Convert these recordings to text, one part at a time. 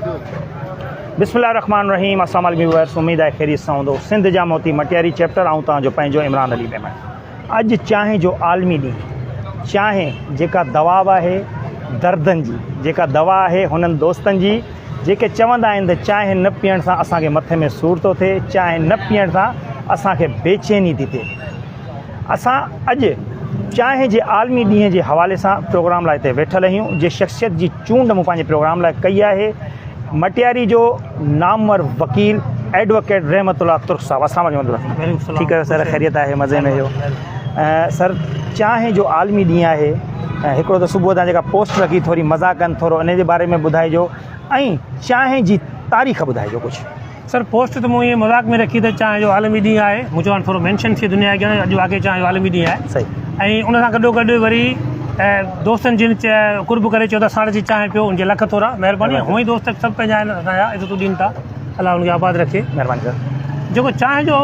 بسم الله الرحمن الرحيم السلام عليڪم ويورس اميد آهي خيريت سان هوندو سنڌ جا موتي مٽياري چيپٽر آئون توهان جو پنهنجو عمران علي ميمڻ اڄ چانهه جو عالمي ڏينهن چانهه جيڪا دوا به آهي دردن جي جيڪا دوا آهي هنن دوستن جي جيڪي چوندا آهن ته چانهه نه پيئڻ سان اسان کي مٿي ۾ سور ٿو ٿئي چانهه نه پيئڻ سان اسان کي بيچيني ٿي ٿئي اسان اڄ چانهه جي عالمي ڏينهن جي حوالي سان پروگرام لاء هتي ويٺل آهيون جي شخصيت جي چونڊ مون پنهنجي پروگرام لاء ڪئي آهي مٽياري جو نامور وڪيل ايڊووڪيٽ رحمت الله ترڪ صاحب السلام عليڪم ٺيڪ آهيو سر خيريت آهي مزي ۾ آهيو سر چانهه جو عالمي ڏينهن آهي هڪڙو ته صبح تان جيڪا پوسٽ رکي ٿوري مزاق ڪن ٿورو ان جي باري ۾ ٻڌائجو ۽ چانهه جي تاريخ ٻڌائجو ڪجهه. سر پوسٽ ته مون ائين مذاق ۾ رکي ته چانهه جو عالمي ڏينهن آهي مون چيو هاڻي ٿورو مينشن ٿئي دنيا اڳيان اڄ واقعي چانهه جو عالمي ڏينهن آهي صحيح ۽ ان سان گڏو گڏ وري دوستن جن قرب ڪري چيو ته اسان وٽ اچي چانهه پيو ان جي لک ٿورا مهرباني هونئن ئي دوست سڀ پنهنجا آهن اسان جا عزتون ڏين ٿا الله ان کي آباد رکي مهرباني سر جيڪو چانهه جو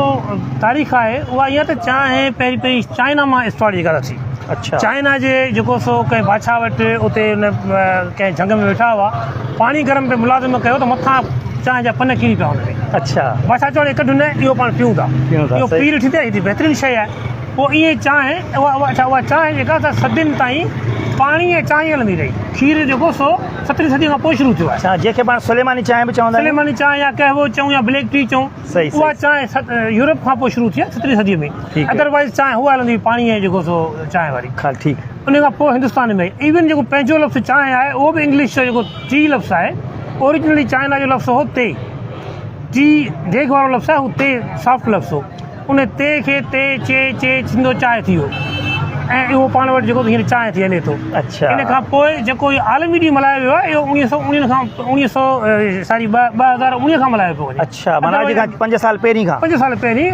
تاريخ آهي اها ائين ته چانهه پهرين پهرين چائنا مان اسٽارٽ جيڪا ٿي اڇا چائنا جي جيڪو سو ڪنهن بادشاهه وٽ اتي ان ڪنهن جهنگ ۾ ويٺا هئا پاڻي گرم پئي ملازم ڪيو ته مٿان چانهه جا پن ڪري پيا هن ۾. اڇا. بادشاهه چيو هي ڪڍ نه اهو پاڻ پيون ٿا. پيون ٿا اهو صحيح. پي ڏٺي ته هي ته بهترين شيء آهي. پوء ائين چانهه اها اها اڇا اها چانهه جيڪا سا صدين تائين پاڻي ۽ چانهه ئي هلندي رهي. کير جيڪو سو سترهين صدي کان پوء شروع ٿيو آهي. اڇا جنهن کي پاڻ سليماني چانهه به چوندا آهيون. سليماني چانهه يا قهوو چئون يا بليڪ ٽي چئون. صحيح اها صحيح. چانهه يورپ کان پوء شروع ٿي آهي سترهين صدي ۾. ٺيڪ آهي. ادروائيز چانهه اها هلندي هئي پاڻي ۽ جيڪو سو چانهه واري. خال ٺيڪ. ان کان پوء هندستان ۾ آئي. ايون جيڪو پنهنجو لفظ چانهه آهي اهو به انگلش جو جيڪو ٽي لفظ آهي اوريجنلي چائنا جو لفظ هو تي ٽي ڊيگهه وارو لفظ آهي هو تي سافٽ لفظ هو ان تي کي تي چي چي ٿيندو چانهه ٿي ويو ۽ اهو پاڻ وٽ جيڪو هينئر چانهه ٿي هلي ٿو اڇا ان کان پوء جيڪو اهو عالمي ڏينهن ملهايو ويو آهي اهو اوڻيهه سو اوڻيهه کان اوڻيهه سو ساري 2019 کان ملهايو پيو وڃي. اڇا معنيٰ اڄ کان پنج سال پهرين کان. پنج سال پهرين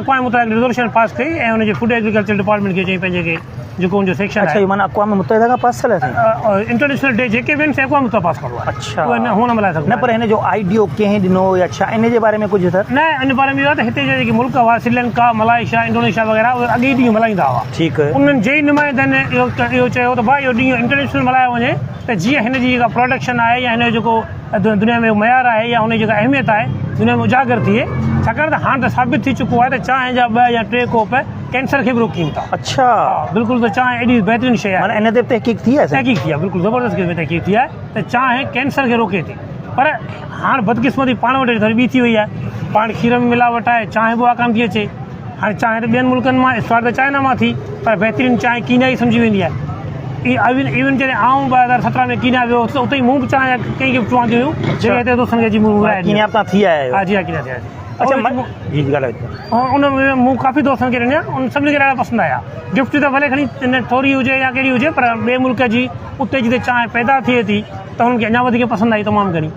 اقوام متحده ريزولوشن پاس ڪئي ۽ ان جي فوڊ ايگريڪلچر ڊپارٽمينٽ کي چئي پنهنجي کي جيڪو ان جو سيڪشن اڇا آهي. اهو معنيٰ اقوام متحده کان پاس ٿيل آهي سائين. انٽرنيشنل ڊي جيڪي به آهن سي اقوام متحده پاس ڪندو آهي. اڇا اهي نه هونء نه ملهائي سگهبو نه پر هن جو آئيڊيو ڪنهن ڏنو يا ڇا ان جي باري ۾ ڪجهه سر. نه ان باري ۾ اهو آهي ته هتي جا جيڪي ملڪ هئا سريلنڪا، ملائيشيا، انڊونيشيا وغيره اهي اڳي ئي ڏينهن ملهائيندا هئا. ٺيڪ. انهن جي ئي نمائندن اهو اهو چيو ته ڀاء اهو ڏينهن انٽرنيشنل ملهايو وڃي ته جيئن هن جي جيڪا پراڊڪشن آهي يا هن جو جيڪو دنيا ۾ معيار آهي يا ان جي جيڪا اهميت آهي دنيا ۾ اجاگر ٿئي ڇاڪاڻ ته هاڻ ته ثابت ٿي چڪو آهي ته چانهه جا ٻه يا ٽي ڪوپ ڪينسر کي به روڪين ٿا. اڇا. ها بلڪل ته چانهه ايڏي بهترين شيء آهي. معنيٰ ان تي به تحقيق ٿي آهي سائين. تحقيق ٿي آهي بلڪل زبردست قسم جي تحقيق ٿي آهي ته چانهه ڪينسر کي روڪي ٿي پر هاڻ بدقسمتي پاڻ وٽ ٿوري ٻي ٿي وئي آهي پاڻ کير ۾ ملاوٽ آهي چانهه به اها ڪانه ٿي اچي. هاڻي چانهه ته ٻين ملڪن مان اسٽارٽ ته چائنا مان ٿي پر بهترين چانهه ڪينيا جي سمجهي ويندي آهي. ايون جڏهن آئون 2017 ۾ ڪينيا ويو هوس ته اتي مون به چانهه ڪنهن کي به چونديون هيون جيڪي هتي دوستن کي اچي مون ورهائي ڏنيون. ڪينيا به تان ٿي آيا آهيو. ها جي ها ڪينيا ٿي آيس. اڇا جي جي ڳالهايو. ان ۾ مون ڪافي دوستن کي ڏنيا ان سڀني کي ڏاڍا پسند آيا. گفٽ ته ڀلي کڻي ٿوري هجي يا ڪهڙي هجي پر ٻئي ملڪ جي اتي جتي چانهه پيدا ٿئي ٿي ته انهن کي اڃا وڌيڪ پسند آئي تمام گهڻي.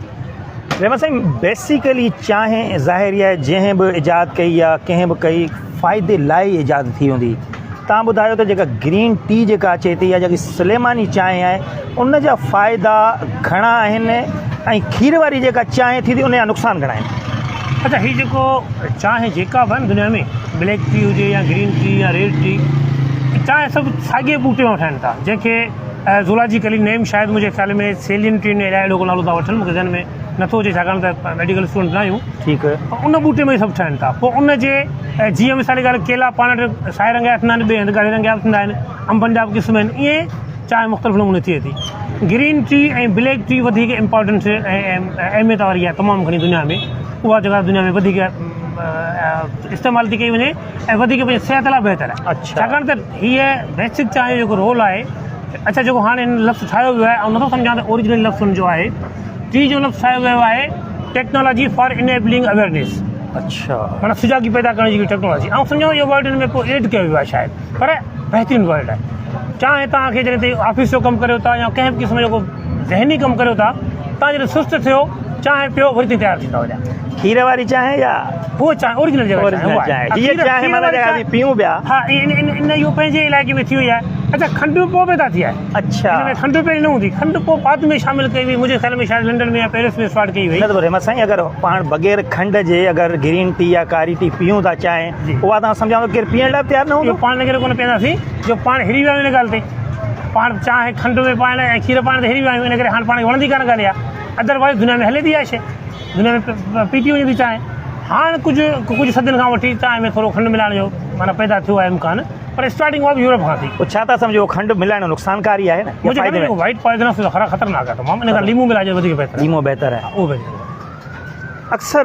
رحمت سائين بيسيڪلي چانهه ظاهر ئي آهي جنهن به ايجاد ڪئي يا ڪنهن به ڪئي فائدي لاء ئي ايجاد ٿي هوندي تان ٻڌايو ته جيڪا گرين ٽي جيڪا اچي ٿي يا جيڪي سليماني چانهه آهي ان جا فائدا گهڻا آهن ۽ کير واري جيڪا چانهه ٿي ٿي ان جا نقصان گهڻا آهن. اڇا هي جيڪو چانهه جيڪا به آهي نه دنيا ۾ بليڪ ٽي هجي يا گرين ٽي يا ريڊ ٽي چانهه سڀ ساڳئي ٻوٽي مان ٺاهن ٿا جنهن کي زولاجيڪلي نيم شايد منهنجي خيال ۾ سيلين ٽين يا اهڙو ڪو نالو ٿا وٺن مونکي ذهن ۾ نٿو اچي ڇاڪاڻ ته ميڊيڪل اسٽوڊنٽ نه آهيون. ٺيڪ. ان ٻوٽي ۾ ئي سڀ ٺهن ٿا پوء ان جي جيئن مثال جي ڳالهه ڪيلا پاڻ وٽ سائي رنگ جا ٿيندا آهن ٻئي هنڌ ڳاڙهي رنگ جا به ٿيندا آهن انبن جا به قسم آهن ائين چانهه مختلف نموني ٿئي ٿي گرين ٽي ۽ بليڪ ٽي وڌيڪ امپارٽنس ۽ اهميت واري آهي تمام گهڻي دنيا ۾ اها جيڪا دنيا ۾ وڌيڪ استعمال ٿي ڪئي وڃي ۽ وڌيڪ پنهنجي صحت لاء بهتر آهي اڇا. ڇاڪاڻ ته هيء بيسڪ چانهه جو جيڪو رول آهي اڇا جيڪو هاڻي هن لفظ ٺاهيو ويو آهي آئون نٿو سمجهان ته اوريجنل لفظ ان جو آهي ٽي جو لفظ ٺاهيو ويو آهي ٽيڪنالاجي فار انيبلنگ اويئرنيس اڇا معنيٰ سجاڳي پيدا ڪرڻ جي ٽيڪنالاجي آئون سمجهان ٿو اهو ورڊ هن ۾ پوء ايڊ ڪيو ويو آهي شايد پر بهترين ورڊ آهي چانهه توهان کي جڏهن توهين آفيس جو ڪم ڪريو ٿا يا ڪنهن به قسم جو ڪو ذهني ڪم ڪريو ٿا توهان جڏهن سست ٿيو چانهه پيو وري توهين تيار ٿيندا وڃا. کير واري چانهه يا هو چانهه اوريجنل جيڪا اوريجنل چانهه هيء چانهه معنيٰ جيڪا اسين پيئون پيا. ها ان ان ان اهو پنهنجي علائقي ۾ ٿي وئي آهي اڇا کنڊ به پوء پيدا ٿي آهي. اڇا. هن ۾ کنڊ پهرين نه هوندي کنڊ پوء بعد ۾ شامل ڪئي وئي منهنجي خيال ۾ شايد لنڊن ۾ يا پيرس ۾ اسٽارٽ ڪئي وئي. نه ته رحمت سائين اگر پاڻ بغير کنڊ جي اگر گرين ٽي يا ڪاري ٽي پيئون ٿا چانهه اها ته آئون سمجهان ٿو ڪير پيئڻ لاء به تيار نه هوندو. اهو پاڻ ان ڪري ڪونه پيئنداسين جو پاڻ هري ويا آهيون ان ڳالهه تي. پاڻ چانهه کنڊ ۾ پائڻ ۽ کير پائڻ تي هري ويا آهيون ان ڪري هاڻ پاڻ کي وڻندي ڪانه ڳالهه اها. ادروائز دنيا ۾ هلي ٿي اها شيء دنيا ۾ پيتي وڃي ٿي چانهه. هاڻ ڪجهه ڪجهه صدين کان وٺي چانهه ۾ ٿورو کنڊ ملائڻ جو معنيٰ پيدا ٿيو آهي امڪان پر اسٽارٽنگ اها به يورپ کان ٿي. پوء ڇا ٿا سمجهو کنڊ ملائڻ نقصانڪاري آهي نه يا فائدي ۾؟ وائيٽ پوائزنس خطرناڪ آهي تمام ان کان ليمو ملائجي وڌيڪ بهتر آهي. ليمو بهتر آهي. ها اهو بهتر آهي. اڪثر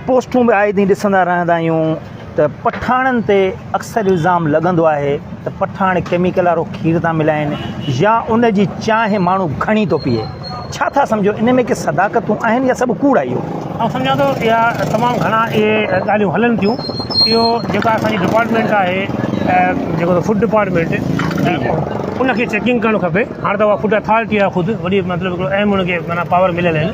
پوسٽون به آئي ڏينهن ڏسندا رهندا آهيون ته پٺاڻن تي اڪثر الزام لڳندو آهي ته پٺاڻ ڪيميڪل وارو کير ٿا ملائين يا ان جي چانهه ماڻهو گهڻي ٿو پيئي. ڇا ٿا سمجهو ان ۾ ڪي صداقتون آهن يا سڀ ڪوڙ آهي اهو؟ آئون سمجهان ٿو اها تمام گهڻا اهي ڳالهيون هلن ٿيون اهو جيڪا اسان جي ڊپارٽمينٽ آهي جيڪو فوڊ ڊپارٽمينٽ ان کي چيڪنگ ڪرڻ کپي هاڻي ته اها فوڊ اٿارٽي آهي خود وڏي مطلب هڪڙو اهم ان کي معنيٰ پاور مليل آهن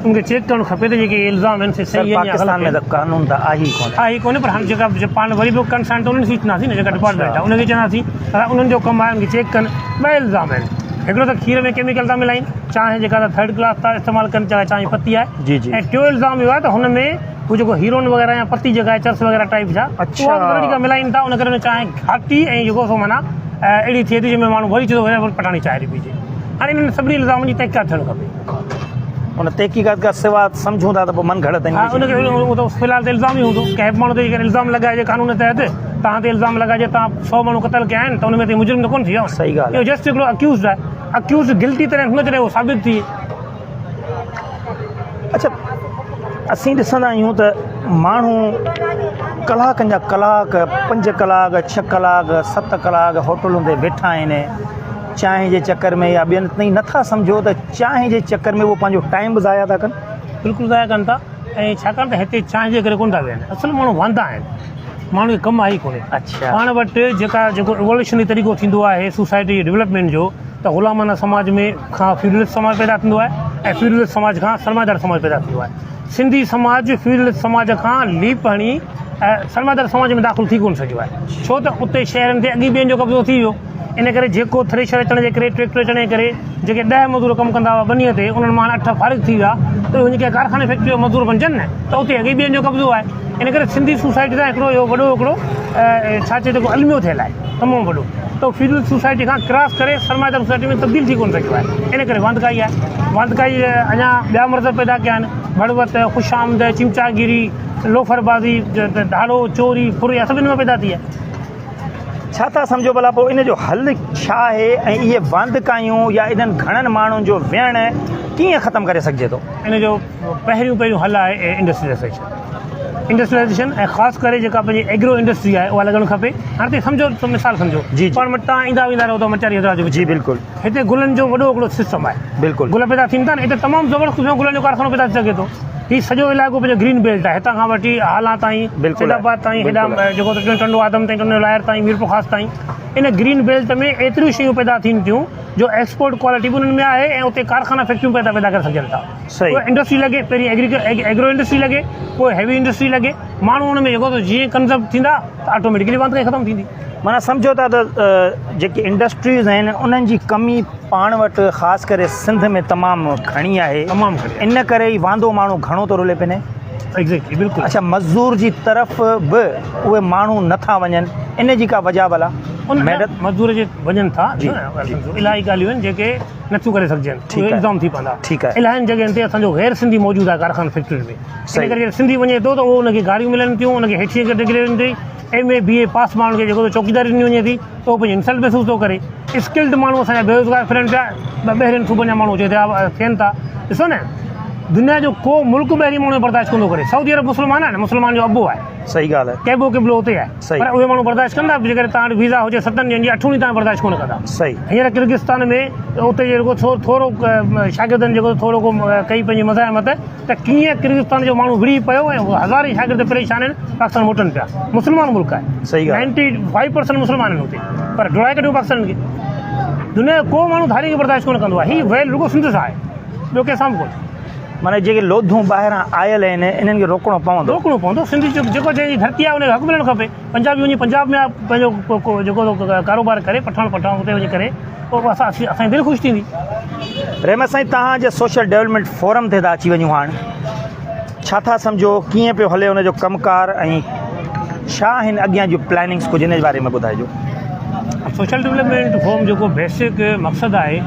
ان کي چيڪ ڪرڻ کپي ته جيڪي الزام آهن سي صحيح آهن يا غلط پاڪستان ۾ ته قانون ته آهي ئي ڪونه آهي ئي ڪونه پر هاڻي جيڪا پاڻ وري به ڪنسرن ته انهن کي چونداسين نه جيڪا ڊپارٽمينٽ آهي ان کي چونداسين پر انهن جو ڪم آهي ان کي چيڪ ڪن ٻه الزام آهن هڪڙو ته کير ۾ ڪيميڪل ٿا ملائين چانهه جيڪا ته ٿرڊ ڪلاس ٿا استعمال ڪن چاهي چانهه پتي آهي جي جي ۽ ٽيون الزام اهو آهي ته هن ۾ هو جيڪو هيروئن وغيره يا پتي جيڪا آهي چرس وغيره ٽائپ جا اها به ضروري ڪا ملائين ٿا ان ڪري ان چانهه گهاٽي ۽ جيڪو سو معنيٰ اهڙي ٿئي ٿي جنهن ۾ ماڻهو وري چئي ٿو وري پٽاڻي چانهه ٿي پيئجي هاڻي انهن سڀني الزامن جي تحقيقات ٿيڻ کپي. ان تحقيقات کان سوا سمجهون ٿا ته پوء من گهڙت ها ان کي اهو ته في الحال ته الزام ئي هوندو ڪنهن به ماڻهو تي جيڪڏهن الزام لڳائجي قانون تحت توهان تي الزام لڳائجي توهان سو ماڻهو قتل ڪيا آهن ته ان ۾ توهين مجرم ته ڪونه ٿي ويا صحيح ڳالهه اهو جسٽ هڪڙو اڪيوزڊ آهي اڪيوزڊ گلٽي تڏهن ٿيندو جڏهن اهو ثابت ٿئي. اڇا اسين ڏسندا آهيون ته ماڻهو ڪلاڪن جا ڪلاڪ پنج ڪلاڪ ڇهه ڪلاڪ ست ڪلاڪ هوٽلن تي ويٺا آهن چانهه جي چڪر ۾ يا ٻين تائين نٿا سمجهو ته چانهه جي چڪر ۾ اهو پنهنجو ٽائيم به ضايع ٿا ڪن. بلڪل ضايع ڪن ٿا ۽ ڇاڪاڻ ته هتي چانهه جي ڪري ڪونه ٿا ويهن اصل ماڻهو واندا آهن ماڻهو کي ڪم آهي ئي ڪونهي اڇا. پاڻ وٽ جيڪا جيڪو ايووليوشنري طريقو ٿيندو آهي سوسائٽي جي ڊولپمينٽ جو ته غلامانه سماج ۾ کان فيوڊلسٽ سماج پيدا ٿيندو آهي ۽ فيوڊلسٽ سماج کان سرمائيدار سماج پيدا ٿيندو آهي سنڌي سماج فيوڊلسٽ سماج کان ليپ هڻي سرمائيدار سماج ۾ داخل ٿي ڪونه سگهيو آهي ڇو ته اتي شهرن تي اڳي ٻين جو قبضو ٿي ويو ان ڪري جيڪو ٿريشر اچڻ جي ڪري، ٽريڪٽر اچڻ جي ڪري جيڪي ڏهه مزور ڪم ڪندا هئا ٻنيء تي انهن مان هاڻي اٺ فارغ ٿي ويا ته اهي وڃي ڪنهن ڪارخاني فيڪٽري جو مزور بنجن نه ته اتي اڳي ٻين جو قبضو آهي ان ڪري سنڌي سوسائٽي سان هڪڙو اهو وڏو هڪڙو ڇا چئجي ڪو الميو ٿيل آهي تمام وڏو ته فيوڊل سوسائٽي کان ڪراس ڪري سرمائيدار سوسائٽي ۾ تبديل ٿي ڪونه سگهيو آهي ان ڪري واندڪائي آهي واندڪائي اڃا ٻيا مرض پيدا ڪيا آهن ڀڙوت خوشامد چمچاگيري لوفر بازي ڌاڙو چوري ڦر اها سڀ ان مان پيدا ٿي آهي. ڇا ٿا سمجهو ڀلا پوء ان جو حل ڇا آهي ۽ اهي واندڪايون يا انهن گهڻن ماڻهن جو ويهڻ ڪيئن ختم ڪري سگهجي ٿو؟ ان جو پهريون پهريون حل آهي انڊسٽريلائيزيشن انڊسٽريلائيزيشن ۽ خاص ڪري جيڪا پنهنجي ايگرو انڊسٽري آهي اها لڳڻ کپي هاڻي تي سمجهو مثال سمجهو جي پاڻ وٽ تان ايندا ويندا رهو ٿا مٽياري حيدرآباد جو جي بلڪل هتي گلن جو وڏو هڪڙو سسٽم آهي بلڪل گل پيدا ٿين ٿا نه هتي تمام زبردست قسم جو گلن جو ڪارخانو پيدا ٿي سگهي ٿو هي سڄو علائقو پنهنجو گرين بيلٽ آهي هتان کان وٺي هالا تائين بلڪل سيد آباد تائين هيڏانهن جيڪو ته ٽنڊو آدم تائين ٽنڊو لاهر تائين ميرپورخاص تائين ان گرين بيلٽ ۾ ايتريون شيون پيدا ٿين ٿيون جو ايڪسپورٽ ڪوالٽي به انهن ۾ آهي ۽ اتي ڪارخانا فيڪٽريون پيدا پيدا ڪري سگهجن ٿا صحيح انڊسٽري لڳي پهرين ايگرو انڊسٽري لڳي پوء هيوي انڊسٽري لڳي ماڻهو ان ۾ جيڪو جيئن ڪنزرو ٿيندا ته آٽوميٽڪلي واندڪائي ختم ٿيندي. معنيٰ سمجهو ٿا ته جيڪي انڊسٽريز آهن انهن جي ڪمي پاڻ وٽ خاص ڪري سنڌ ۾ تمام گهڻي آهي تمام گهڻي ان ڪري ئي واندو ماڻهو گهڻو ٿو رلي پني. ايگزيڪٽلي بلڪل. اڇا مزدور جي طرف به اهي ماڻهو نه ٿا وڃن ان جي ڪا وجهه ڀلا؟ ان مزدور جي وڃن ٿا الاهي ڳالهيون آهن جيڪي نه ٿيون ڪري سگهجن اهي الزام ٿي پوندا ٺيڪ آهي الاهين جڳهين تي اسان جو غير سنڌي موجود آهي ڪارخانن فيڪٽرين ۾ ان ڪري جڏهن سنڌي وڃي ٿو ته اهو ان کي گاريون ملن ٿيون ان کي هيٺين ڪيٽيگري ڏني ٿي ايم اي بي اي پاس ماڻهن کي جيڪو چوڪيداري ڏني وڃي ٿي ته اهو پنهنجي انسلٽ محسوس ٿو ڪري اسڪلڊ ماڻهو اسان جا بيروزگار ڦرن پيا ٻاهرين صوبن جا ماڻهو اچي ٿين ٿا ڏسو نه دنيا جو ڪو ملڪ ٻاهرين ماڻهو برداشت ڪونه ٿو ڪري سعودي عرب مسلمان آهي نه مسلمان جو ابو آهي صحيح ڳالهه آهي ڪعبو قبلو اتي آهي صحيح پر اهي ماڻهو برداشت ڪندا جيڪڏهن توهان وٽ ويزا هجي ستن ڏينهن جي اٺون ڏينهن توهان برداشت ڪونه ڪندا صحيح هينئر ڪرغستان ۾ اتي جيڪو ٿورو شاگردن جيڪو ٿورو ڪو ڪئي پنهنجي مزاحمت ته ڪيئن ڪرغستان جو ماڻهو وڙهي پيو ۽ هزارين شاگرد پريشان آهن پاڪستان موٽن پيا مسلمان ملڪ آهي صحيح ڳالهه نائنٽي فائيو پرسنٽ مسلمان آهن اتي پر ڊوڙائي ڪڍيو پاڪستانين کي دنيا جو ڪو ماڻهو ڌارين کي برداشت ڪونه ڪندو آهي هي ويل رڳو سنڌ سان آهي ٻيو ڪنهن سان به ڪونه. معنيٰ جيڪي لوڌون ٻاهران آيل آهن انهن کي روڪڻو پوندو. روڪڻو پوندو سنڌ جو جيڪو جنهن جي ڌرتي آهي ان کي حق ملڻ کپي پنجابي وڃي پنجاب ۾ پنهنجو جيڪو ڪاروبار ڪري پٺاڻ پٺاڻ اتي وڃي ڪري پوء اسان اسان جي دل خوش ٿيندي. رحمت سائين توهان جي سوشل ڊولپمينٽ فورم تي ٿا اچي وڃون هاڻ ڇا ٿا سمجهو ڪيئن پيو هلي ان جو ڪم ڪار ۽ ڇا آهن اڳيان جون پلاننگس ڪجهه ان جي باري ۾ ٻڌائجو. سوشل ڊولپمينٽ فورم جو جيڪو بيسڪ مقصد آهي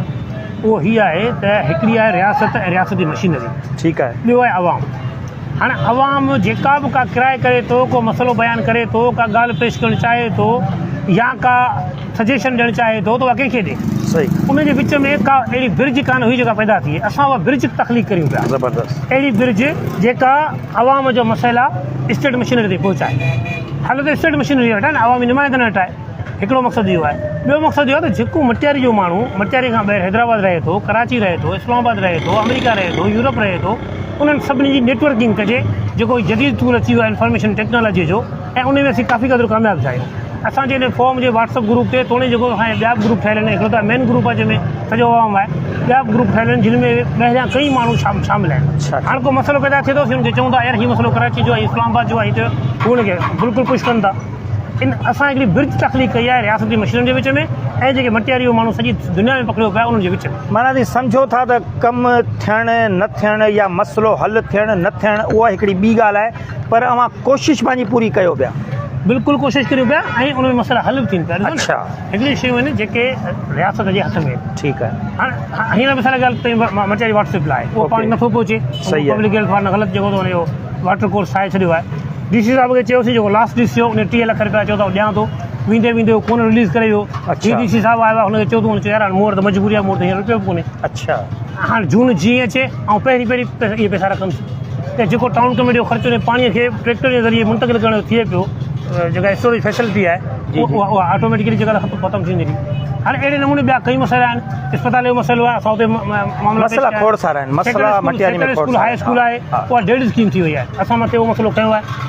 اهو هي آهي ته هڪڙي آهي رياست ۽ رياستي مشينري. ٺيڪ آهي. ٻيو آهي عوام. هاڻي عوام جيڪا به ڪا ڪرائي ڪري ٿو، ڪو مسئلو بيان ڪري ٿو، ڪا ڳالهه پيش ڪرڻ چاهي ٿو يا ڪا سجيشن ڏيڻ چاهي ٿو ته اها ڪنهن کي ڏي؟ صحيح. ان جي وچ ۾ ڪا اهڙي برج ڪانه هئي جيڪا پيدا ٿئي. اسان اها برج تخليق ڪريون پيا. زبردست. اهڙي برج جيڪا عوام جو مسئلا اسٽيٽ مشينري تائين پهچائي. حل ته اسٽيٽ مشينري وٽ آهي نه، عوامي نمائندن وٽ آهي. هڪڙو مقصد اهو آهي. ٻيو مقصد اهو آهي ته جيڪو مٽياري جو ماڻهو مٽياري کان ٻاهر حيدرآباد رهي ٿو، ڪراچي رهي ٿو، اسلام آباد رهي ٿو، آمريڪا رهي ٿو، يورپ رهي ٿو، انهن سڀني جي نيٽ ورڪنگ ڪجي، جيڪو هي جديد ٽول اچي ويو آهي انفارميشن ٽيڪنالاجيء جو ۽ ان ۾ اسين ڪافي قدر ڪامياب ٿيا آهيون. اسان جي هن فورم جي واٽس اپ گروپ تي توڻي جيڪو اسان جا ٻيا به گروپ ٺهيل آهن، هڪڙو ته مين گروپ آهي جنهن ۾ سڄو عوام آهي، ٻيا به گروپ ٺهيل آهن جن ۾ ٻاهريان ڪئي ماڻهو شامل آهن. هاڻ ڪو مسئلو پيدا ٿئي ٿو اسين انهن کي چئون ٿا يار هي مسئلو ڪراچي جو آهي، هي اسلام آباد جو آهي، هي ته هو ان کي بلڪل پش ڪن ٿا. ان اسان هڪڙي برج تخليق ڪئي آهي رياستي مشينن جي وچ ۾ ۽ جيڪي مٽياري اهو ماڻهو سڄي دنيا ۾ پکڙيو پيو آهي انهن جي وچ ۾. معنيٰ اوهين سمجهو ٿا ته ڪم ٿيڻ نه ٿيڻ يا مسئلو حل ٿيڻ نه ٿيڻ اها هڪڙي ٻي ڳالهه آهي پر اوهان ڪوشش پنهنجي پوري ڪيو پيا. بلڪل ڪوشش ڪريون پيا ۽ ان ۾ مسئلا حل به ٿين پيا. ڏسو نه هڪڙيون شيون آهن جيڪي رياست جي هٿ ۾ آهن. ٺيڪ آهي. هاڻ هينئر مثال ڳالهه تائين مٽياري واٽر سپلاء اهو پاڻي نٿو پهچي پبلڪ هيلٿ وارن غلط جيڪو ته ان جو واٽر ڪورس ٺاهي ڇڏيو آهي. ڊي سي صاحب کي چيوسين جيڪو لاسٽ ڊي سي هو ان 30 لک رپيا چيو ته آئون ڏيان ٿو ويندي ويندي هو ڪونه رليز ڪري ويو هي ڊي سي صاحب آيو آهي هن کي چيو ته هن چيو يار هاڻي مون وٽ ته مجبوري آهي مون وٽ ته هينئر رپيو به ڪونهي اڇا هاڻي جون جيئن اچي آئون پهرين پهرين اهي پئسا رکندس ته جيڪو ٽائون ڪميٽي جو خرچ ان پاڻي کي ٽريڪٽر جي ذريعي منتقل ڪرڻ جو ٿئي پيو جيڪا اسٽوريج فيسلٽي آهي اها آٽوميٽڪلي جيڪا ختم ٿيندي هاڻي اهڙي نموني ٻيا ڪئي مسئلا آهن اسپتال جو مسئلو آهي اسان اتي معاملا مسئلا کوڙ سارا آهن مسئلا مٽياري ۾ کوڙ هاء اسڪول آهي اها ڊيڊ اسڪيم ٿي وئي آهي اسان مٿي اهو مسئلو کنيو آهي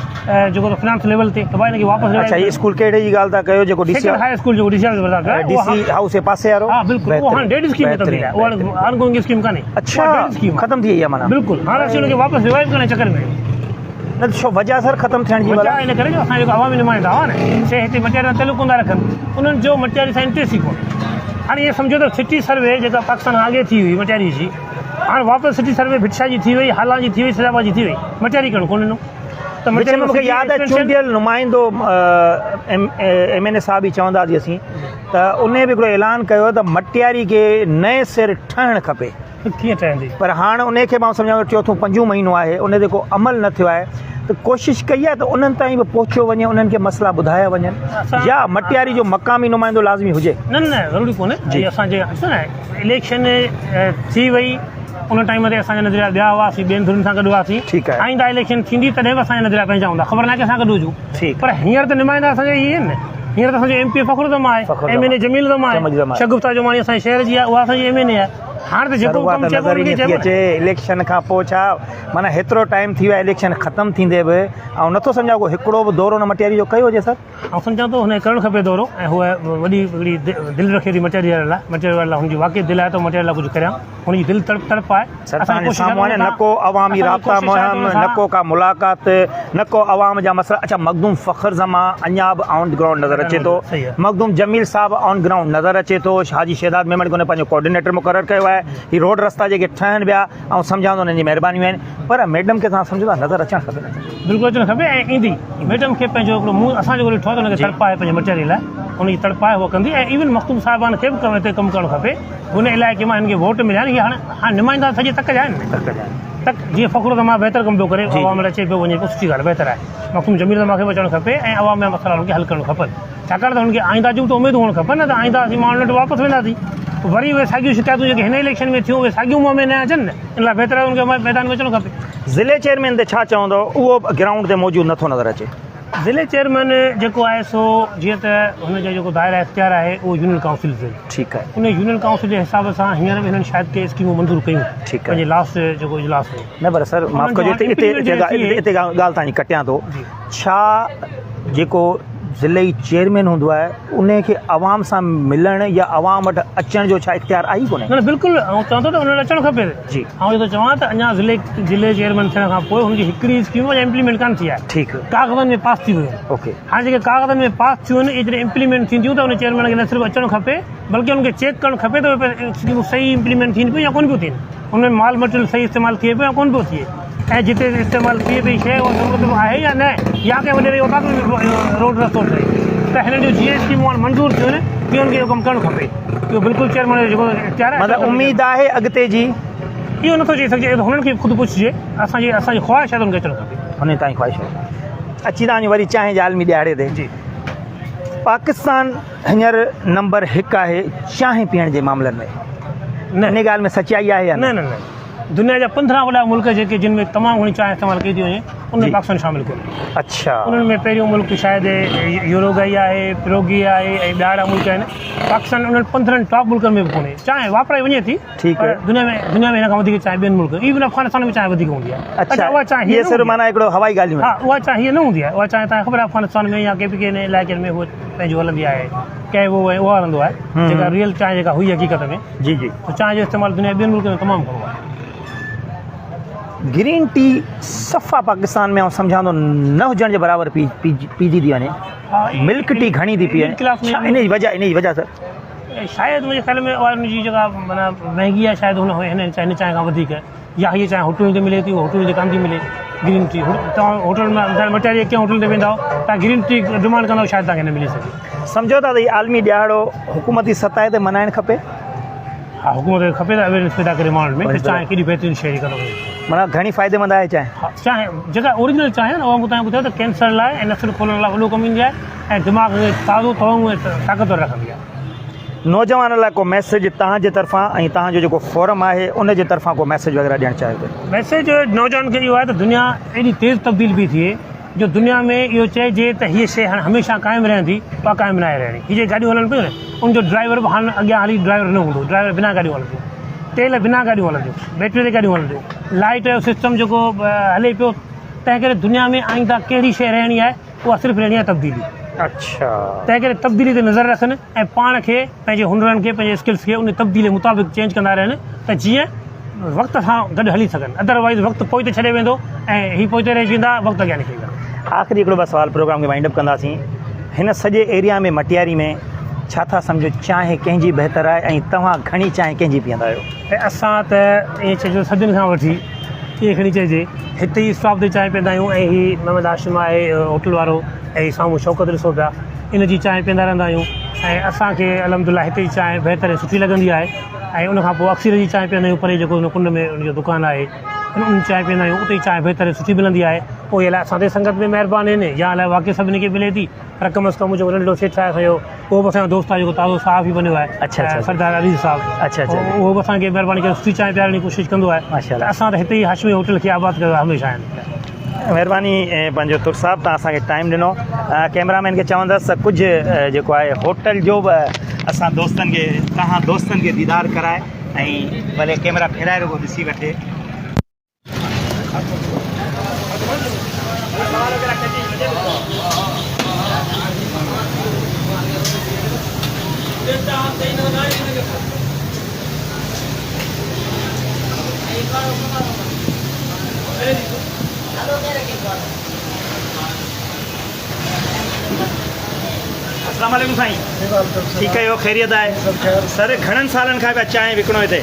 جيڪو ته فنانس ليول تي ته ڀائي ان کي واپس اڇا هي اسڪول ڪهڙي جي ڳالهه ٿا ڪيو جيڪو ڊي سي هاء اسڪول جيڪو ڊي سي آفيس ڀرسان ڊي سي هائوس جي پاسي وارو ها بلڪل اهو هاڻي ڊيڊ اسڪيم ۾ تبديل آهي اها آن گوئنگ اسڪيم ڪانهي اڇا ختم ٿي وئي آهي معنيٰ بلڪل هاڻي اسين ان کي واپس ريوائيو ڪرڻ جي چڪر ۾ آهيون نه ڇو وجه سر ختم ٿيڻ جي وجه ان ڪري جو اسان جيڪو عوامي نمائندا هئا نه سي هتي مٽياري سان تعلق ڪونه ٿا رکن انهن جو مٽياري سان انٽريسٽ ئي ڪونهي هاڻي ائين سمجهو ته سٽي سروي جيڪا پاڪستان کان اڳي ٿي هئي مٽياري جي هاڻي واپس سٽي سروي ڀٽ شاهه جي ٿي وئي هالان جي ٿي وئي سيد آباد جي ٿي وئي مٽياري ڪرڻ ڪونه ڏنو ته مٽياري مون کي ياد آهي چونڊيل نمائندو ايم اين اي صاحب ئي چونداسين اسين ته ان به هڪڙو اعلان ڪيو ته مٽياري کي نئين سر ٺهڻ کپي ڪيئن ٺهندي؟ پر هاڻ انهي کي به آئون سمجهان ٿو چوٿون پنجون مهينو آهي ان تي ڪو عمل نه ٿيو آهي ته ڪوشش ڪئي آهي ته انهن تائين به پهچيو وڃي انهن کي مسئلا ٻڌايا وڃن يا مٽياري جو مقامي نمائندو لازمي هجي. نه نه ضروري ڪونهي جي اسان جي ڏسو نه اليڪشن ٿي وئي ان ٽائيم تي اسان جا نظريا ٻيا هئا اسين ٻين ڌرين سان گڏ هئاسين ٺيڪ آهي آئنده اليڪشن ٿيندي تڏهن به اسان جا نظريا پنهنجا هوندا خبر ناهي ڪنهن سان گڏ هجون ٺيڪ پر هينئر ته نمائندا اسان جا اهي آهن نه هينئر ته اسان جو ايم پي اي فخر زمان آهي ايم اين اي جميل زمان آهي شگفته جماڻي اسان جي شهر جي آهي اها اسان جي ايم اين اي آهي هاڻ ته جيڪو به ڪم چئبو نظر ئي نٿي اچي اليڪشن کان پوء ڇا معنيٰ هيترو ٽائيم ٿي ويو آهي اليڪشن ختم ٿيندي به آئون نٿو سمجهان ڪو هڪڙو به دورو نه مٽياري جو ڪيو هجي سر. آئون سمجهان ٿو هن کي ڪرڻ کپي دورو ۽ هوء وڏي هڪڙي دل رکي ٿي مٽياري وارن لاء مٽياري وارن لاء هن جي واقعي دل آهي ته مٽياري لاء ڪجهه ڪريان هن جي دل تڙپ تڙپ آهي سر توهان جي سامهون آهي نه ڪو عوامي رابطا مهم نه ڪو ڪا ملاقات نه ڪو عوام جا مسئلا اڇا مخدوم فخر زمان اڃا به آن گرائونڊ نظر اچي ٿو مخدوم جميل صاحب آن گرائونڊ نظر اچي ٿو حاجي شهداد ميمڻ کي هن پنهنجو ڪوآرڊينيٽر مقرر ڪيو آهي هي روڊ رستا جيڪي ٺهن پيا آئون سمجهان ٿو انهن جي مهربانيون آهن پر ميڊم کي توهان سمجهو ٿا نظر اچڻ کپي نه بلڪل اچڻ کپي ۽ ايندي ميڊم کي پنهنجو هڪڙو مون اسان جيڪو ڏٺو آهي ته هن کي تڙپ آهي پنهنجي مٽياري لاء هن جي تڙپ آهي هوء ڪندي ۽ ايون مخدوم صاحبان کي به هتي ڪم ڪرڻ کپي هن علائقي مان هن کي ووٽ مليا آهن هي هاڻي هاڻي نمائندا سڄي تڪ جا آهن تڪ جا آهن تڪ جيئن فخر زمان بهتر ڪم پيو ڪري عوام وٽ اچي پيو وڃي پيو سٺي ڳالهه بهتر آهي مخدوم جميل زمان کي به اچڻ کپي ۽ عوام جا مسئلا هن کي حل ڪرڻ کپن ڇاڪاڻ ته هن کي آئنده جون به ته اميدون هئڻ کپن نه ته آئنده اسين ماڻهن وٽ واپس وينداسين وري اهي ساڳيون شڪايتون جيڪي هن اليڪشن ۾ ٿيون اهي ساڳيون منهن ۾ نه اچن نه ان لاء بهتر آهي هن کي ميدان ۾ اچڻ کپي. ضلعي چيئرمين تي ڇا چوندؤ اهو به گرائونڊ تي موجود نٿو نظر اچي. ضلعي چيئرمين جيڪو آهي سو جيئن ته هن جو جيڪو دائره اختيار آهي اهو يونين ڪائونسلز آهن. ٺيڪ آهي. ان يونين ڪائونسل جي حساب سان هينئر به هنن شايد ڪي اسڪيمون منظور ڪيون ٺيڪ آهي. پنهنجي لاسٽ جيڪو اجلاس هو. نه پر سر معاف ڪجو اتي اتي اتي ڳالهه تان جي ڪٽيان ٿو ڇا جيڪو ضلعي چيئرمين هوندو آهي ان کي عوام سان ملڻ يا عوام وٽ اچڻ جو ڇا اختيار آهي ئي ڪونهي؟ نه نه بلڪل آئون چوان ٿو ته ان وٽ اچڻ کپي جي آئون اهو ٿو چوان ته اڃا ضلعي ضلعي چيئرمين ٿيڻ کان پوء هن جي هڪڙي اسڪيم اڃا امپليمينٽ ڪانه ٿي آهي ٺيڪ ڪاغذن ۾ پاس ٿي ويون آهن اوڪي هاڻي جيڪي ڪاغذن ۾ پاس ٿيون آهن اهي جڏهن امپليمينٽ ٿينديون ته ان چيئرمين کي نه صرف اچڻ کپي بلڪه ان کي چيڪ ڪرڻ کپي ته اهي اسڪيمون صحيح امپليمينٽ ٿين پيون يا ڪونه پيون ٿين ان ۾ مال مٽيريل صحيح استعمال ٿئي پيو يا ڪونه پيو ٿئي ۽ جتي استعمال ٿئي پئي شيء اها ضرورت به آهي يا نه يا ڪنهن وڏيري جي اوطاق ۾ به روڊ رستو ٺهي ته هنن جون جيئن اسڪيمون هاڻ منظور ٿيون آهن تيئن انهن کي اهو ڪم ڪرڻ کپي. اهو بلڪل چيئرمين جو جيڪو اختيار آهي. مطلب اميد آهي اڳتي جي؟ اهو نٿو چئي سگهجي، اهو ته هنن کي خود پڇجي، اسان جي اسان جي خواهش آهي ته هنن کي اچڻ کپي. هنن تائين خواهش آهي. اچي ٿا وڃون وري چانهه جي عالمي ڏهاڙي تي. جي. پاڪستان هينئر نمبر هڪ آهي چانهه پيئڻ جي معاملن ۾. نه. انهي ڳالهه ۾ سچائي آهي يا نه نه نه دنيا جا 15 وڏا ملڪ جيڪي جن ۾ تمام گهڻي چانهه استعمال ڪئي ٿي وڃي ان ۾ پاڪستان شامل ڪونهي. اڇا. انهن ۾ پهريون ملڪ شايد يوروگائي آهي، پروگي آهي ۽ ٻيا اهڙا ملڪ آهن. پاڪستان انهن 15 ٽاپ ملڪن ۾ به ڪونهي. چانهه واپرائي وڃي ٿي ٺيڪ پر دنيا ۾ دنيا ۾ هن کان وڌيڪ چانهه ٻين ملڪن ايون افغانستان ۾ چانهه وڌيڪ هوندي آهي. اڇا اها چانهه هي صرف معنيٰ هڪڙو هوائي ڳالهيون ها اها چانهه هيء نه هوندي آهي. اها چانهه توهان کي خبر آهي افغانستان ۾ يا ڪي به ڪنهن علائقن ۾ هوء پنهنجو هلندي آهي. قهوو ۽ اها هلندو آهي جيڪا ريئل چانهه جيڪا هئي حقيقت ۾. جي جي. ته چانهه جو استعمال دنيا جي ٻين ملڪن ۾ تمام گهڻو آهي. گرين ٽي صفا پاڪستان ۾ آئون سمجهان ٿو نه هجڻ جي برابر پي پيجي ٿي وڃي. ملڪ ٽي گهڻي ٿي پي وڃي. ڇا ان جي وجه ان جي وجه سر؟ شايد منهنجي خيال ۾ اها ان جي جيڪا معنيٰ مهنگي آهي شايد هن هن چانهه کان وڌيڪ يا هيء چانهه هوٽلن تي ملي ٿي اها هوٽلن تي ڪانه ٿي ملي گرين ٽي توهان هوٽل ۾ مثال مٽياري جي ڪنهن هوٽل تي ويندؤ توهان گرين ٽي ڊمانڊ ڪندؤ شايد توهان کي نه ملي سگهي. سمجهو ٿا ته هي عالمي ڏهاڙو حڪومتي سطح تي منائڻ کپي؟ ها حڪومت کي کپي ته اويرنس پيدا ڪري ماڻهن ۾ ته چانهه ڪيڏي بهترين شيء جيڪا معنيٰ گهڻي فائديمند آهي چانهه؟ ها چانهه جيڪا اوريجنل چانهه آهي نه اها مون توهان کي ٻڌايو ته ڪينسر لاء ۽ نسن کولڻ لاء وڏو ڪم ايندي آهي ۽ دماغ کي تازو توانو ۽ طاقتور رکندي آهي. نوجوانن لاء ڪو ميسيج توهان جي طرفان ۽ توهان جو جيڪو فورم آهي ان جي طرفان ڪو ميسيج وغيره ڏيڻ چاهيو ته. ميسيج نوجوانن کي اهو آهي ته دنيا ايڏي تيز تبديل پئي ٿئي جو دنيا ۾ اهو چئجي ته هيء شيء هاڻي هميشه قائم رهندي اها قائم ناهي رهڻي. هي جيڪي گاڏيون هلن پيون نه ان جو ڊرائيور به هاڻ اڳيان هلي ڊرائيور نه هوندو، ڊرائيور بنا گاڏيون هلنديون، تيل بنا گاڏيون هلنديون، بيٽري تي گاڏيون هلنديون، لائيٽ جو سسٽم جيڪو هلي پيو تنهن ڪري دنيا ۾ آئنده ڪهڙي شيء رهڻي آهي اها صرف رهڻي آهي تبديلي. اڇا. تنهن ڪري تبديلي تي نظر رکن ۽ پاڻ کي پنهنجي هنرن کي پنهنجي اسڪلس کي ان تبديلي مطابق چينج ڪندا رهن ته جيئن وقت سان گڏ هلي سگهن ادر وائيز وقت پوئتي ڇڏي ويندو ۽ هي پوئتي رهجي ويندا وقت اڳيان نڪري ويندو. آخري هڪڙو ٻه سوال پروگرام کي وائنڊ اپ ڪنداسين هن سڄي ايريا ۾ مٽياري ۾ ڇا ٿا سمجهو چانهه ڪنهن جي بهتر آهي ۽ توهان گهڻي چانهه ڪنهن جي پيئندا آهيو؟ اسان ته ائين چئجي صدين کان وٺي ائين کڻي چئجي هتي ئي اسٽاپ تي چانهه پيئندا آهيون ۽ هي محمد هاشم آهي هوٽل وارو ۽ سامهون شوڪت ڏسو پيا ان جي چانهه پيئندا رهندا آهيون ۽ اسان کي الحمد لله هتي جي چانهه بهتر ۽ سٺي لڳندي آهي ۽ ان کان پوء اڪسير جي چانهه پيئندا آهيون پري جيڪو ان ڪنڊ ۾ ان جو دڪان آهي ان چانهه پيئندا آهيون اتي جي چانهه بهتر ۽ سٺي ملندي آهي پوء الائي اسان تي سنگت ۾ مهربان آهن يا الائي واقعي سڀني کي ملي ٿي پر ڪم از ڪم منهنجو ننڍڙو سيٺ آهي اسان جو اهو به اسان جو دوست آهي جيڪو تازو صحافي بنيو آهي اڇا اڇا سردار عزيز صاحب اڇا اڇا اهو به اسان کي مهرباني ڪري سٺي چانهه پيارڻ جي ڪوشش ڪندو آهي ماشاءالله ته اسان ته هتي ئي هاشمي هوٽل کي آباد ڪيو آهي هميشه آهن. مهرباني پنهنجو تر صاحب تان اسان کي ٽائيم ڏنو ڪيمرا مين کي چوندس ته ڪجهه جيڪو آهي هوٽل جو به اسان دوستن کي تهان دوستن کي ديدار ڪرائي ۽ ڀلي ڪيمرا ڦيرائي رڳو ڏسي وٺي. السلام عليڪم سائين ٺيڪ آهيو خيريت آهي سر گهڻن سالن کان پيا چانهه وڪڻو هتي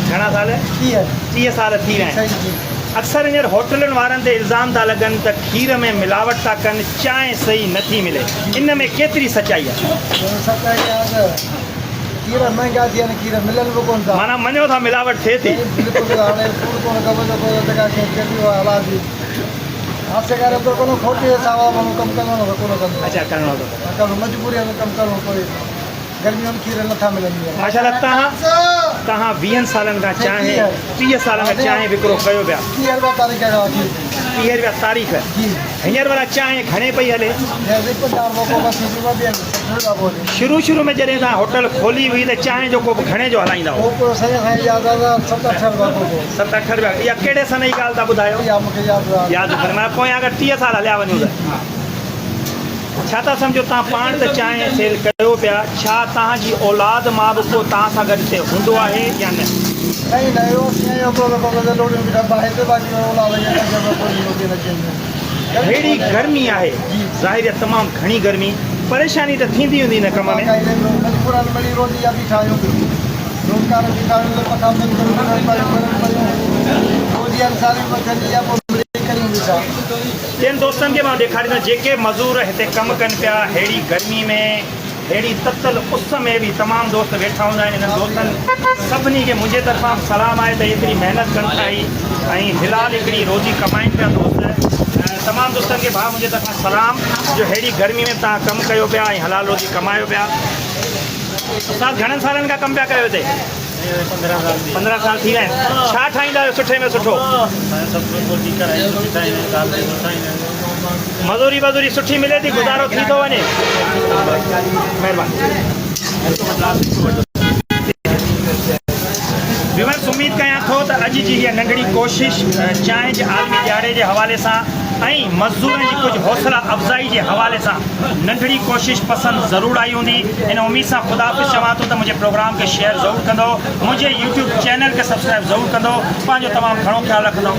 گهڻا سال 30 سال ٿي ويا آهن اڪثر هينئر هوٽلن وارن تي الزام ٿا لڳن ته کير ۾ ملاوٽ ٿا ڪن چانهه صحيح نه ٿي ملي ان ۾ ڪيتري سچائي آهي سچائي آهي ته کير مهنگا ٿي ويا آهن کير ملن به ڪونه ٿا معنيٰ مڃو ٿا ملاوٽ ٿئي ٿي بلڪل هاڻي ڪوڙ ڪونه ڪبو ته پوء جيڪا شيء ٿئي ٿي اها حلال ٿي هاسي ڪري ته ڪونه کوٽي حساب سان ماڻهو ڪم ڪندو نه ته ڪونه ڪندو. اڇا ڪرڻو ٿو پوي. ڪرڻو مجبوري ۾ ڪم ڪرڻو پوي ٿو. گرمي ۾ کير نٿا ملن هينئر. ماشاءالله تهان تهان ويهن سالن کان چانهه 30 سالن کان چانهه وڪرو ڪيو پيا. 30 رپيا تاريخ کان وٺي. 30 رپيا تاريخ. جي. هينئر ڀلا چانهه گهڻي پئي هلي؟ هينئر سائين 50 رپيا ڪوپ 80 رپيا ٻين 60 رپيا پيو هلي. شروع شروع ۾ جڏهن توهان هوٽل کولي هئي ته چانهه جو ڪوپ گهڻي جو هلائيندا هئو؟ ڪوپ سائين اسان کي ياد آهي ته 7 8 رپيا ڪوپ هو. 7 8 رپيا اها ڪهڙي سن جي ڳالهه ٿا ٻڌايو؟ اها مون کي ياد نه آهي. ياد ڪونهي معنيٰ پويان اگر 30 سال هليا وڃون ته ڇا ٿا سمجهو توهان پاڻ ته چانهه سيل ڪيو پيا ڇا توهان جي اولاد مان به ڪو توهان سان گڏ هتي هوندو آهي يا نه؟ سائين نه اهو اسين آهيون هڪڙو ته ڪوپ تي لوڙيون بيٺا باهه تي باقي اولاد کي نه چئبو ڪو روٽي نه چئبو. ههڙي گرمي آهي ظاهر آهي تمام گهڻي گرمي پريشاني ته ٿيندي هوندي ان ڪم ۾. ٻين دوستن کي مان ڏيکاريندس جيڪي مزور هتي ڪم ڪن پيا ههڙي گرمي ۾ ههڙي تتل اس ۾ به تمام دوست ويٺا هوندا آهن انهن دوستن سڀني کي منهنجي طرفان به سلام آهي ته ايتري محنت ڪن ٿا هي ۽ حلال هڪڙي روزي ڪمائين پيا دوست تمام دوستن کي ڀاء منهنجي طرفان سلام جو ههڙي گرمي ۾ به توهان ڪم ڪيو پيا ۽ حلال روزي ڪمايو پيا. استاد گهڻن سالن کان ڪم پيا ڪيو هتي؟ 15 سال ٿي ويا آهن. ڇا ٺاهيندا آهيو سٺي ۾ سٺو؟ مزوري وزوري سٺي ملي ٿي گذارو ٿي ٿو وڃي؟ مهرباني. ويورس اميد ڪيان ٿو ته اڄ جي هيء ننڍڙي ڪوشش چانهه جي عالمي ڏهاڙي جي حوالي سان ۽ مزدورن جي ڪجهه حوصلا افزائي جي حوالي سان ننڍڙي ڪوشش پسند ضرور آئي هوندي ان اميد سان خدا حافظ چوان ٿو ته منهنجي پروگرام کي شيئر ضرور ڪندو منهنجي يوٽيوب چينل کي سبسڪرائب ضرور ڪندو پنهنجو تمام گهڻو خيال رکندو.